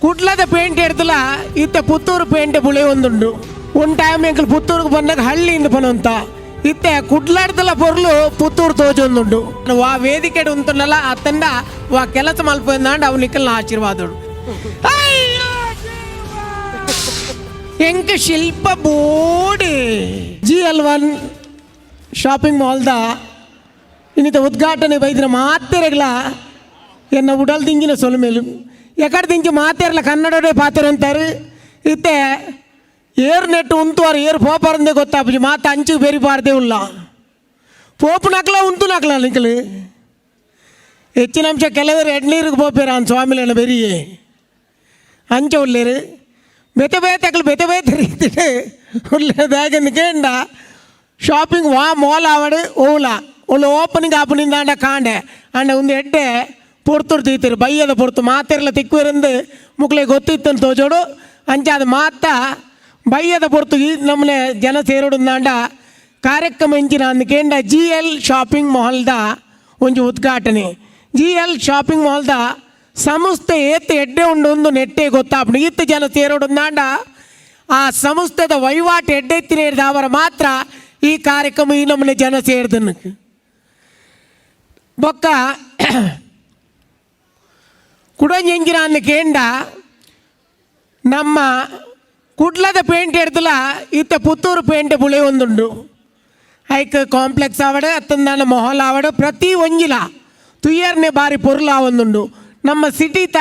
ಕುಡ್ಲದ ಪೇಂಟ್ ಎಡ್ತಲ ಇತ್ತ ಪುತ್ತೂರು ಪೇಂಟೆ ಬುಳೆ ಒಂದುಂಡು. ಒಂದು ಟೈಮ್ ಎಂಕಲ್ ಪುತ್ತೂರುಗೆ ಬಂದಾಗ ಹಳ್ಳಿಯಿಂದ ಪನಂತ ಇತ್ತೆ ಕುಡ್ಲಾಡ್ದಲ ಪೊರ್ಲು ಪುತ್ತೂರು ತೋಜೊಂದುಂಡು. ವಾ ವೇದಿಕೆ ಉಂತುಂಡಲ ಅತ್ತಂಡ ವಾ ಕೆಲಸ ಮಲ್ಪೊಂದಾಂಡ ಅವು ನಿಕ್ಕಲ್ನ ಆಶೀರ್ವಾದಡು. ಎಂಕ್ ಶಿಲ್ಪ board. GL 1 shopping ಮಾಲ್ದ ಇನ್ನಿತ ಉದ್ಘಾಟನೆ ಬೈದಿನ ಮಾತೆರೆಗ್ಲ ಎನ್ನ ಉಡಲ್ ದಿಂಜಿನ ಸೊಲ್ಮೆಲು. ಎಕಡೆ ದಿಂಚಿ ಮಾತೆರ್ಲ ಕನ್ನಡವೇ ಪಾತೆರ ಅಂತಾರೆ. ಇತ್ತೆ ಏರ್ ನೆಟ್ಟು ಉಂತುವಾರು ಏರ್ ಪೋಪರಂದೇ ಗೊತ್ತಾಪುಜಿ. ಮಾತ ಅಂಚು ಬೆರಿಪಾರ್ದೇ ಉಲ್ಲ ಪೋಪುನಕ್ಲ ಉಂತುನಕ್ಲ ನಿಕಲು ಹೆಚ್ಚಿನ ಅಂಶ. ಕೆಲವರು ಎಡ್ನೀರಿಗೆ ಪೋಪೇರ ಅನ್ ಸ್ವಾಮಿಲೇನ ಬೆರಿಯೇ ಅಂಚ ಉಲ್ಲೇರು. ಬೇತೆ ಬೇತೆ ಅಕ್ಲು ಬೇತೆ ಬೇತೆ ರೀತಿ ಉಲ್ಲೇರು. ದಾಗಂದು ಕೇಂಡ ಶಾಪಿಂಗ್ ವಾ ಮಾಲ್ ಆವಡು ಓಲ ಒಳ್ಳೆ ಓಪನಿಂಗ್ ಆಪನಿಂದ ಕಾಂಡೆ ಅಂಡ ಒಂದು ಎಡ್ಡೆ ಪೊರ್ತುರು ತೀತಿರು ಬಯ್ಯದ ಪೊರ್ತು ಮಾತೆರ್ಲ ತಿಕ್ಕುವಿರಂದು ಮುಕ್ಲೆ ಗೊತ್ತಿತ್ತಂತ ತೋಜೋಡು. ಅಂಚ ಅದು ಮಾತ ಬಯ್ಯದ ಪೊರ್ತು ಈ ನಮ್ಮನೆ ಜನ ಸೇರೋಡು. ಕಾರ್ಯಕ್ರಮ ಇಂಚಿನ ಅಂದ್ ಕೇಂಡ GL shopping ಮಾಲ್ದ ಒಂಜಿ ಉದ್ಘಾಟನೆ. GL shopping ಮಾಲ್ದ ಸಂಸ್ಥೆ ಏತ್ ಎಡ್ಡೆ ಉಂಡು ಒಂದು ನೆಟ್ಟೆ ಗೊತ್ತಾಪುಂಡು. ಈತ್ ಜನ ಸೇರೋಡು. ಆ ಸಂಸ್ಥೆದ ವಹಿವಾಟು ಎಡ್ಡೆತ್ತಿನ ಅವರ ಮಾತ್ರ ಈ ಕಾರ್ಯಕ್ರಮ ಈ ನಮ್ಮನೆ ಜನ ಸೇರ್ದನಕ್ಕೆ. ಬೊಕ್ಕ ಕುಡೊಂಜಿ ಅಂದ್ ಕೇಂಡ ನಮ್ಮ ಕುಡ್ಲದ ಪೇಂಟ್ ಎಡ್ತಲ ಇತ್ತ ಪುತ್ತೂರು ಪೇಂಟೆ ಬುಳೆ ಒಂದುಂಡು. ಐಕ್ ಕಾಂಪ್ಲೆಕ್ಸ್ ಆವಡು ಅತ್ತಂದಾನ ಮೊಹಲ್ ಆವಡು ಪ್ರತಿ ಒಂಜಿಲ ತುಯ್ಯರ್ನೆ ಬಾರಿ ಪೊರ್ಲು ಆವೊಂದುಂಡು. ನಮ್ಮ ಸಿಟಿತ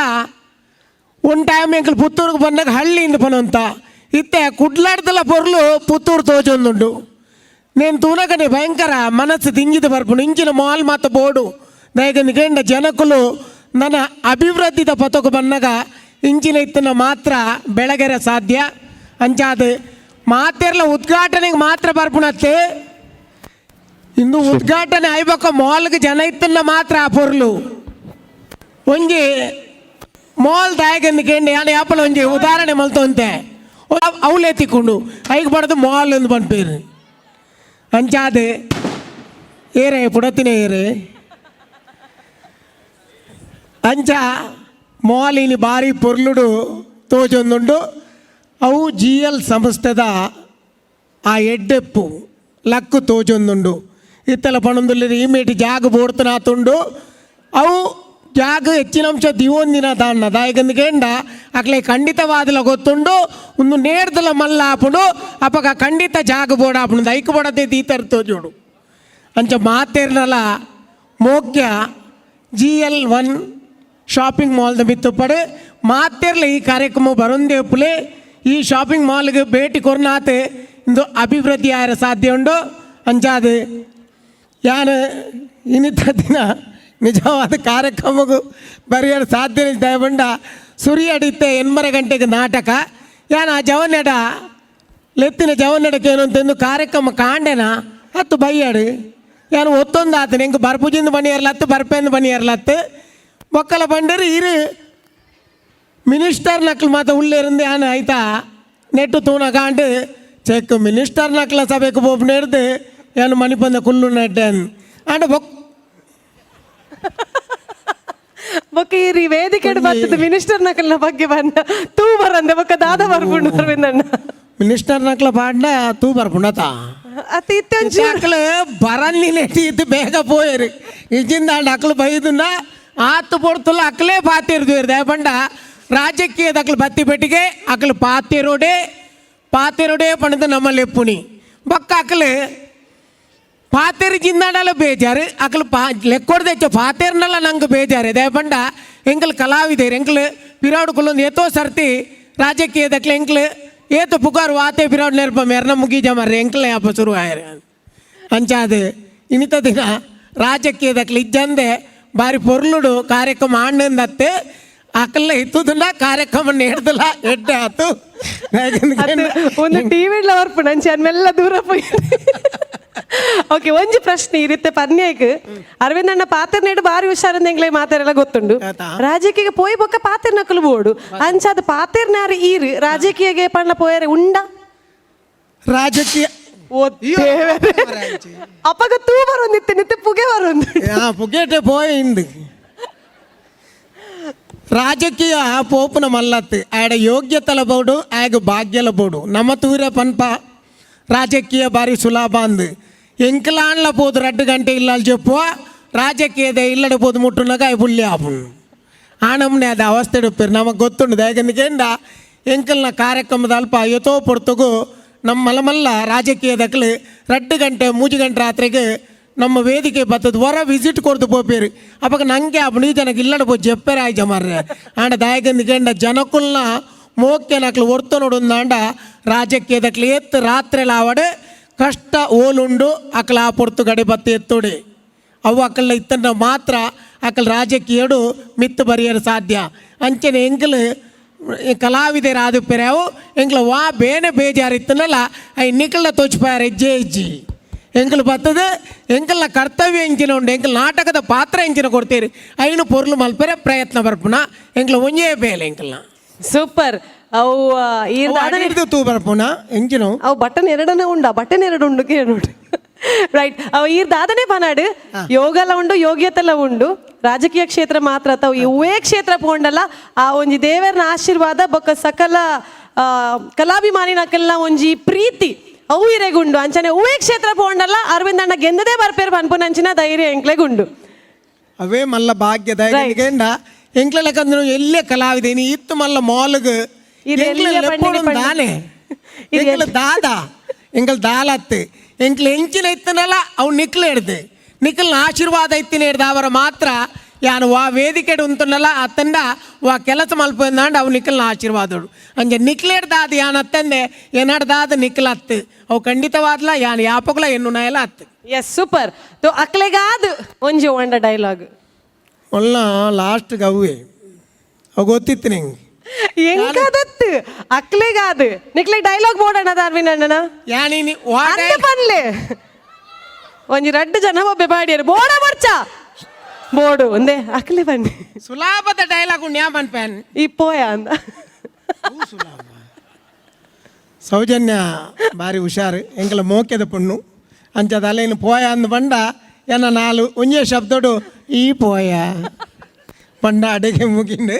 ಒಂದು ಟೈಮ್ ಎಂಕಲ್ ಪುತ್ತೂರಿಗೆ ಬಂದಾಗ ಹಳ್ಳಿಯಿಂದ ಪನಂತ ಇತ್ತೆ ಕುಡ್ಲಾಡ್ದಲ ಪೊರ್ಲು ಪುತ್ತೂರು ತೋಜೊಂದುಂಡು. ನೇನು ತೂನಗನೆ ಭಯಂಕರ ಮನಸ್ಸು ದಿಂಜಿದ ಬರ್ಪುಂಡು. ಇಂಚಿನ ಮಾಲ್ ಮಾತ ಬೋಡು. ದಯಗಂದು ಕೇಂಡ ಜನಕುಲು ನನ್ನ ಅಭಿವೃದ್ಧಿದ ಪಥకు ಬನ್ನಗ ಇಂಚಿನ ಇತ್ತನ ಮಾತ್ರ ಬೆಳಗೆರೆ ಸಾಧ್ಯ. ಅಂಚಾದ ಮಾತೆರ್ಲ ಉದ್ಘಾಟನೆಗೆ ಮಾತ್ರ ಬರ್ಪುಣತ್ತೆ. ಇಂದು ಉದ್ಘಾಟನೆ ಆಯ್ಬಕ್ಕ ಮಾಲ್ಗೆ ಜನ ಇತ್ತನ್ನ ಮಾತ್ರ ಆ ಪೊರ್ಲು. ಒಂಜಿ ಮಾಲ್ ದಾಯಗಂದು ಕೇಂಡ ಯಾನ ಯಾಪಲ ಒಂಜಿ ಉದಾಹರಣೆ ಮಲ್ತೊಂತೆ. ಅವಲೇ ತಿಕ್ಕೊಂಡು ಐಕ್ ಬಡದು ಮಾಲ್ ಎಂದು ಪನ್ಪೇರು. ಅಂಚಾದ ಏರೆ ಪುಡತಿನ ಏರೆ. ಅಂಚ ಮಾಲಿನಿ ಬಾರಿ ಪೊರ್ಲುಡು ತೋಜೊಂದುಂಡು. ಅವು GL ಸಂಸ್ಥೆದ ಆ ಎಡ್ಡೆಪ್ಪು ಲಕ್ಕು ತೋಜೊಂದುಂಡು. ಇತ್ತಲ ಪಣೊಂದುಲ್ಲೆರ್ ಈ ಮೇಟಿ ಜಾಗ ಬೋಡ್ತನಾತುಂಡು. ಅವು ಜಾಗ ಹೆಚ್ಚಿನ ಅಂಶ ದಿವೊಂದಿನ ದಾನ್ನ. ದಾಯಗಂದು ಕೇಂಡ ಅಕ್ಲೆ ಖಂಡಿತವಾದಲ ಗೊತ್ತುಂಡು. ಒಂದು ನೇರ್ದಲ ಮಲ್ಲ ಆಪುಂಡು. ಅಪಗ ಖಂಡಿತ ಜಾಗ ಬೋಡಾಪುಂಡು. ಐಕ್ ಬೋಡತೆ ದೀತರ್ ತೋಜೋಡು. ಅಂಚ ಮಾತೇರ್ನಲ ಮೋಕ್ಯ GL 1 shopping ಮಾಲ್ದ ಮಿತ್ತುಪ್ಪಡು. ಮಾತೇರ್ಲ ಈ ಕಾರ್ಯಕ್ರಮ ಬರೊಂದೇ ಉಪ್ಪುಲೆ. ಈ ಶಾಪಿಂಗ್ ಮಾಲ್ಗೆ ಭೇಟಿ ಕೊರ್ನಾತೆ ಇಂದು ಅಭಿವೃದ್ಧಿ ಆಯರ ಸಾಧ್ಯ ಉಂಡು. ಅಂಚಾದ ಯಾನ್ ಇನ್ನಿತ ದಿನ ನಿಜವಾದ ಕಾರ್ಯಕ್ರಮಕ್ಕೂ ಬರೆಯಲು ಸಾಧ್ಯ ದಯಬಂಡ ಸುರಿ ಅಡಿತ್ತೆ 8 ಗಂಟೆಗೆ ನಾಟಕ. ಯಾನ್ ಆ ಜವನೆಡ ಲೆತ್ತಿನ ಜವನೆಡಕ್ಕೆ ಏನು ಅಂತಂದು ಕಾರ್ಯಕ್ರಮ ಕಾಂಡೆನ ಹತ್ತು ಬೈಯಾಡು. ಯಾನು ಒತ್ತೊಂದು ಆತನ ಎಂಕ್ ಬರ್ಪುಜಿಂದ ಬನಿಯರ್ಲತ್ತು ಬರ್ಪೆಂದು ಬನಿಯರ್ಲತ್ತು ಬೊಕ್ಕಲ ಬಂಡರು ಇರು ಮಿನಿಸ್ಟರ್ ನಕ್ಲು ಮಾತ ಉಳ್ಳೇರಿಂದ. ಯಾನ್ ಆಯ್ತಾ ನೆಟ್ಟು ತೂನ ಕಾಂಡು ಚೆಕ್ ಮಿನಿಸ್ಟರ್ ನಕ್ಲ ಸಭೆಗೆ ಪೋಪುನ ಹಿಡ್ದು ಯಾನು ಮಣಿಪಂದ ಕುಲ್ಲು ನೆಟ್ಟೆ ಆಂಡ ಬೊಕ್ ಬೊಕ್ಕ ಈ ವೇದಿಕೆ ಬರ್ತದೆ ಮಿನಿಸ್ಟರ್ ನಕಲ್ನ ಬಗ್ಗೆ ಬನ್ನ ತೂ ಬರಂದೆ ಬೊಕ್ಕ ದಾದ ಬರ್ಪುಂಡು ಅರವಿಂದಣ್ಣ. ಮಿನಿಸ್ಟರ್ ನಕ್ಲ ಪಾಂಡ ತೂ ಬರ್ಪುಂಡತ. ಅತ್ತ ಇತ್ತೆ ಒಂಚೂರು ಅಕ್ಲು ಬರನ್ನಿ ನೆಟ್ಟಿ ಇತ್ತು ಬೇಗ ಪೋಯರು. ಇಜ್ಜಿಂದ ಅಕ್ಲು ಬೈದುಂಡ ಆತು ಪೊರ್ತುಲ್ಲ ಅಕ್ಲೇ ಪಾತಿರ್ದು. ದಯಪಂಡ ರಾಜಕೀಯದ ಅಕ್ಲು ಬತ್ತಿ ಪೆಟ್ಟಿಗೆ ಅಕ್ಲು ಪಾತಿರೋಡೆ ಪಾತಿರೋಡೆ ಪಣದ ನಮ್ಮ ಲೆಪ್ಪುನಿ. ಬೊಕ್ಕ ಅಕ್ಲು ಪಾತೆರ್ ಜಿಂದಾಡಲ ಬೇಜಾರು. ಅಕ್ಲು ಪಾ ಲೆಕ್ಕೊಡ್ದೆಚ್ಚ ಪಾತೆರ್ನಲ್ಲ ನಂಗೆ ಬೇಜಾರು. ದಯಪಂಡ ಎಂಕಲ್ ಕಲಾವಿದರು ಎಂಕಲ್ ಪಿರಾಡು ಕುಲ್ಲೊಂದು ಏತೋ ಸರ್ತಿ ರಾಜಕೀಯದಕ್ಲೆ ಎಂಕ್ಲು ಏತು ಪುಕಾರು ವಾತೆ ಪಿರಾಡು ನೆರ್ಪ ಮೆರ್ನ ಮುಗೀಜ ಮರ್ರೆ ಎಂಕ್ಲೆ ಅಪ್ಪ ಶುರು ಆಯರ್. ಅಂಚಾದ ಇನ್ನಿತ ದಿನ ರಾಜಕೀಯದಕ್ಲೆ ಇಜ್ಜಂದೆ ಬಾರಿ ಪೊರ್ಲುಡು ಕಾರ್ಯಕ್ರಮ ಆಣ್ಣಂದತ್ತೆ. ಅಕಲ್ಲ ಇತ್ತುದುಂಡ ಕಾರ್ಯಕ್ರಮ ನೇಡ್ದಲ ಎಡ್ಡೆ ಆತು. ಅತ್ತೆ, ಒಂದು ಟಿವಿ ಬರ್ಪುಂಡು ಅಂಚೆ ಮೆಲ್ಲ ದೂರ ಪೋಯಿ. ಓಕೆ, ಒಂಜಿ ಪ್ರಶ್ನೆ ಈ ರೀತಿ ಪನ್ಯಾಕ್ ಅರವಿಂದ್ ಅಣ್ಣ ಪಾತೆರ್ನೇಡು ಬಾರಿ ಹುಷಾರಂದ ಎಂಗ್ಲೆ ಮಾತಾರೆಲ್ಲ ಗೊತ್ತುಂಡು. ಆತಾ. ರಾಜಕೀಯಕ್ಕೆ ಪೋಯಿ ಬೊಕ್ಕ ಪಾತೆರ್ ನಕಲು ಬೋಡು. ಅಂಚಾದ ಪಾತೆರ್ನಾರು ಈರು ರಾಜಕೀಯಗೆ ಪಣ್ಣ ಪೋಯರೆ ಉಂಡ? ರಾಜಕೀಯ ಓ ದೇವರೇ. ಅಪಗ ತೂ ಬರೊಂದಿತ್ತೆ ನಿತ್ತೆ ಪುಗೆ ಬರೊಂದು. ಪುಗೇಟೆ ಪೋಯಿಂದು. ರಾಜಕೀಯ ಪೋಪುನ ಮಲ್ಲತ್ತು ಆಡ ಯೋಗ್ಯತಲ ಬೋಡು ಆಗ ಭಾಗ್ಯಲ ಬೋಡು. ನಮ್ಮ ತೂರ ಪನ್ಪ ರಾಜಕೀಯ ಬಾರಿ ಸುಲಭ ಅಂದು. ಎಂಕಲಾನ್ಲ ಪೋದು 2 ಗಂಟೆ ಇಲ್ಲಲ್ చెప్పువ, ರಾಜಕೀಯದ ಇಲ್ಲಡೆ ಪೋದು ಮುಟ್ಟುನಾಗ ಪುಲ್ಯ ಆಪುಂಡು. ಆನಮ್ನೆ ಅದು ಅವಸ್ಥೆ ಇಡುತ್ತೇವೆ ನಮಗೆ ಗೊತ್ತುಂಡು. ಯಾಕಂದ್ರೆ ಎಂಕಲ್ನ ಕಾರ್ಯಕ್ರಮದ ಅಲ್ಪ ಯಥೋ ಪೊರ್ತುಗು ನಮ್ಮ ಮಲ್ಲ ಮಲ್ಲ ರಾಜಕೀಯದಕ್ಲು 2 ಗಂಟೆ 3 ಗಂಟೆ ರಾತ್ರಿಗೆ ನಮ್ಮ ವೇದಿಕೆ ಬತ್ತದ ಹೊರ ವಿಸಿಟ್ ಕೊಡ್ತು ಪೋಪೇರು. ಅವಾಗ ನಂಗೆ ಅಪ್ಪು ಜನಕ್ಕೆ ಇಲ್ಲಡ ಪೋ ಜೆಪ್ಪೇರ ಆಯ್ಜ ಮಾರ್ರೆ. ಆಂಡ ದಾಯಕಂದು ಜನಕುಲ್ನ ಮೋಕ್ಯನಕ್ಲು ಒರ್ತ ನೋಡುಂದಾಂಡ ರಾಜಕೀಯದಕ್ಲು ಎತ್ತು ರಾತ್ರಿ ಲಾವಡು ಕಷ್ಟ ಓಲುಂಡು ಅಕ್ಲ ಆ ಪೊರ್ತು ಗಡಿ ಬತ್ತಿ ಎತ್ತೋಡಿ ಅವು ಅಕ್ಕಳ ಇತ್ತನ್ನ ಮಾತ್ರ ಅಕ್ಕಲ ರಾಜಕೀಯಡು ಮಿತ್ತು ಬರಿಯಲು ಸಾಧ್ಯ. ಅಂಚನೆ ಎಂಕಲು ಕಲಾವಿದರಾದ ಪೆರಾವು ಎಂಕ್ಲ ವಾ ಬೇನೆ ಬೇಜಾರು ಇತ್ತನಲ್ಲ I ನಿಕಲ್ನ ತೋಚ್ಪಾರ ಹೆಜ್ಜೆ ಹೆಜ್ಜಿ ಎಂಕಲು ಬರ್ತದೆ. ಎಂಕಲ್ನ ಕರ್ತವ್ಯ ಎಂಚಿನ ಉಂಡು, ಎಂಕಲ್ ನಾಟಕದ ಪಾತ್ರ ಎಂಚಿನ ಕೊಡ್ತೀರಿ, ಐನು ಪೊರ್ಲು ಮಲ್ಪರೆ ಪ್ರಯತ್ನ ಬರ್ಪುನ ಎಂಕ್ಲ ಒಂಜೇ ಬೇಲೆ ಎಂಕಲ್ನ. ಸೂಪರ್. ಅವು ಈರ್ದ ತೂ ಬರ್ಪುನ ಎಂಚಿನ. ಅವು ಬಟನ್ ಎರಡನೇ ಉಂಡ, ಬಟನ್ ಎರಡು ಉಂಡು ಕೇಳುಂಡು. ರೈಟ್, ಅವು ಈರ್ ದಾದನೆ ಪನಾಡು ಯೋಗಲ ಉಂಡು, ಯೋಗ್ಯತೆಲ ಉಂಡು. ರಾಜಕೀಯ ಕ್ಷೇತ್ರ ಮಾತ್ರ ತಾವು ಇವೇ ಕ್ಷೇತ್ರ ಪೋಂಡಲ್ಲ, ಆ ಒಂಜಿ ದೇವರನ ಆಶೀರ್ವಾದ ಬೊಕ್ಕ ಸಕಲ ಕಲಾಭಿಮಾನಿನಕಲ್ನ ಒಂಜಿ ಪ್ರೀತಿ ಅವು ಇರೆಗುಂಡು. ಅಂಚನೆ ಹೂವೇ ಕ್ಷೇತ್ರ ಪೋಂಡಲ್ಲ ಅರವಿಂದ ಅಣ್ಣ ಗೆಂದದೇ ಬರ್ಪೇರು ಪನ್ಪುನಂಚಿನ ಧೈರ್ಯ ಎಂಕ್ಲೆಗುಂಡು. ಅವೇ ಮಲ್ಲ ಭಾಗ್ಯದ ಎಂಕ್ಲೆಲ್ಲ ಕಂದ್ರೆ ಎಲ್ಲೇ ಕಲಾವಿದೇನಿ ಇತ್ತು ಮಲ್ಲ ಮಾಲ್ಗ್. ಇದು ಎಲ್ಲಿಯ ಪಂಡಿನಿ ಪಂಡಿ? ದಾನೆ ಇದು ಎಂಕ್ಲ ದಾದ ಎಂಕಲ್ ದಾಲತ್ತು ಎಂಕ್ಲ ಎಂಚಿನ ಇತ್ತನಲ್ಲ ಅವು ನಿಕ್ಲು ಹಿಡ್ದು ನಿಕ್ಲ್ನ ಆಶೀರ್ವಾದ ಇತ್ತಿನ ಹಿಡ್ದು ಅವರ ಮಾತ್ರ ಯಾನು ವಾ ವೇದಿಕೆ ಉಂತನಲ್ಲ ಅತ್ತಂಡ ವಾ ಕೆಲಸ ಮಲ್ಪಂದಾಂಡ ಅವು ನಿಕ್ಲ್ನ ಆಶೀರ್ವಾದಡು. ಅಂಜೆ ನಿಕ್ಲೇಡ್ದಾದ ಯಾನ್ ಅತ್ತಂದೆ ಏನಾಡ್ದಾದ ನಿಕ್ಲತ್ತು ಅವು ಖಂಡಿತವಾದ್ಲ ಯಾನ್ ಯಾಪಗ್ಲ ಎನ್ನು ನಾಯಲ ಅತ್ತು. Yes, super. ತೋ ಅಕ್ಲೆಗಾದ್ ಒಂಜಿ ಒಂಡ ಡೈಲಾಗ್. ಒಲ್ಲ ಲಾಸ್ಟ್ಗೆ ಅವೇ ಅವು ಗೊತ್ತಿತ್ತು ನಿಂಗೆ. ಎಂಕದತ್ತು ಅಕ್ಲೆಗಾದ್ ನಿಕ್ಲೆ ಡೈಲಾಗ್ ಬೋಡಣ್ಣ ಅರವಿಂದ ಅಣ್ಣನ. ಯಾನಿ ಅಂದೆ ಪನ್ಲೆ ಒಂಜಿ ರಡ್ಡು ಜನ ಒಬ್ಬೆ ಬಾಡಿಯರು ಬೋಡ ಬರ್ಚ ಬೋಡು ಒಂದೇ ಅಕ್ಲೆ ಬನ್ನಿ. ಸುಲಾಭದ ಡೈಲಾಗ್ ಉಂಡು ಯಾ ಪನ್ಪೇನ್. ಈ ಪೋಯ ಅಂದ. ಸೌಜನ್ಯ ಬಾರಿ ಹುಷಾರು, ಎಂಕಲ ಮೋಕ್ಯದ ಪೊಣ್ಣು. ಅಂಚದ ಅಲ್ಲೇನು ಪೋಯ ಅಂದ್ ಬಂಡ ಎನ್ನ ನಾಲು ಒಂಜೇ ಶಬ್ದಡು ಈ ಪೋಯ ಪಂಡ ಅಡುಗೆ ಮುಗಿಂಡು.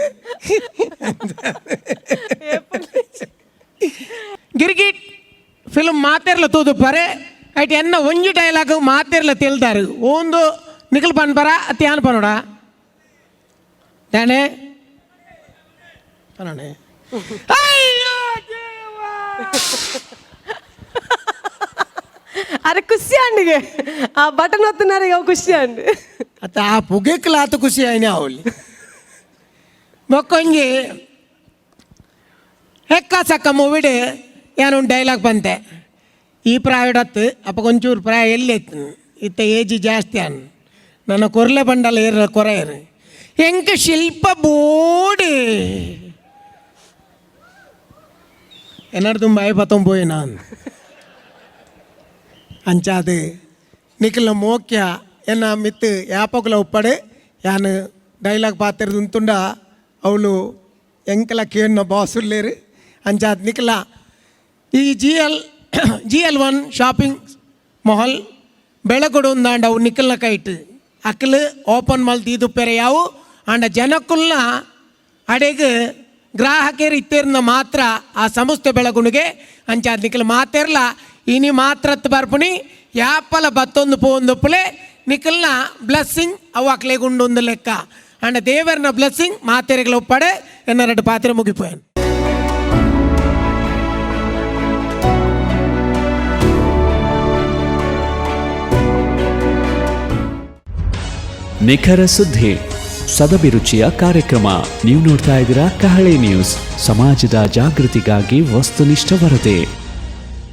ಗಿರ್ಗಿಟ್ ಫಿಲ್ಮ್ ಮಾತೆರ್ಲ ತೂದು ಪರೆ ಐಟ್ ಎನ್ನ ಒಂಜಿ ಡೈಲಾಗ್ ಮಾತೆರ್ಲ ತೆಲ್ದಾರು ಒಂದು ನಿಖಲ್ ಪನ್ಪರ ಅತ್ಯಾನ್ ಪನೋಡ ದಾನೆ ಪನೋಡೆ. ಅಯ್ಯೋ ದೇವಾ! ಅರೆ ಖುಷಿ ಅಂಡಿಗೆ ಆ ಬಟನ್ ಒತ್ತಿನಾರಿಗೆ ಅವು ಖುಷಿ ಅಂಡ್. ಅತ್ತ ಆ ಪುಗೆಕ್ಲಾತ ಖುಷಿ ಆಯ್ನೆ ಅವಲಿ. ಬೊಕ್ಕೊಂಜಿ ಹೆಕ್ಕ ಸಕ್ಕ ಮೂವಿಡ್ ಏನೊಂದು ಡೈಲಾಗ್ ಬಂತೆ. ಈ ಪ್ರಾಯಡತ್ತು ಅಪ್ಪ ಒಂಚೂರು ಪ್ರಾಯ ಎಲ್ಲಿ ಇತ್ತು ಇತ್ತ ಏಜ್ ಜಾಸ್ತಿ ಅನ್ ನನ್ನ ಕೊರ್ಲೆ ಬಂಡಲ ಏರ ಕೊರೆಯರು ಎಂಕ ಶಿಲ್ಪ ಬೋಡು ಎನ್ನಾಡು ತುಂಬ ಐಪತ್ತೊಂಬೋಯಿ ನಾನು. ಅಂಚಾದು ನಿಖಲ್ನ ಮೋಕ್ಯ ಎನ್ನ ಮಿತ್ತು ಯಾಪకుಲ ಉಪ್ಪಡೆ. ಯಾನು ಡೈಲಾಗ್ ಪಾತಿರ್ದು ಉಂತುಂಡ ಅವಳು ಎಂಕಲ ಕೇಣ್ಣ ಬಾಸ್ ಉಲ್ಲೇರು. ಅಂಚಾದ್ ನಿಖಲ ಈ GL 1 shopping mall ಬೆಳಕೊಡು ಉಂದಾಂಡ ಅವು ನಿಖಲ್ನ ಕೈಟ್ ಅಕ್ಲು ಓಪನ್ ಮಲ್ತ್ ದೀದುಪ್ಪೆರೆ ಯಾವು. ಆಂಡ ಜನಕ್ಕುಲ್ನ ಅಡೆಗ್ ಗ್ರಾಹಕರು ಇತ್ತೇರ್ನ ಮಾತ್ರ ಆ ಸಂಸ್ಥೆ ಬೆಳಗುಣಿಗೆ. ಅಂಚಾದ್ ನಿಖಲ್ ಮಾತೆರ್ಲ ಇನಿ ಮಾತ್ರತ್ ಬರ್ಪುಣಿ ಯಾಪಲ ಬತ್ತೊಂದು ಪೋವೊಂದುಪ್ಪುಲೆ. ನಿಖಲ್ನ ಬ್ಲೆಸ್ಸಿಂಗ್ ಅವು ಅಕ್ಲೆಗ್ ಉಂಡು ಒಂದು ಲೆಕ್ಕ. ಅಂಡ ದೇವರನ ಬ್ಲೆಸ್ಸಿಂಗ್ ಮಾತೆರೆಗಳ ಒಪ್ಪಡೆ ಎನ್ನ ಎರಡು ಪಾತ್ರೆ ಮುಗಿಪೋಯನ್. ನಿಖರ ಸುದ್ದಿ, ಸದಭಿರುಚಿಯ ಕಾರ್ಯಕ್ರಮ. ನೀವು ನೋಡ್ತಾ ಇದ್ದೀರಾ ಕಹಳೆ ನ್ಯೂಸ್, ಸಮಾಜದ ಜಾಗೃತಿಗಾಗಿ ವಸ್ತುನಿಷ್ಠ ವರದಿ.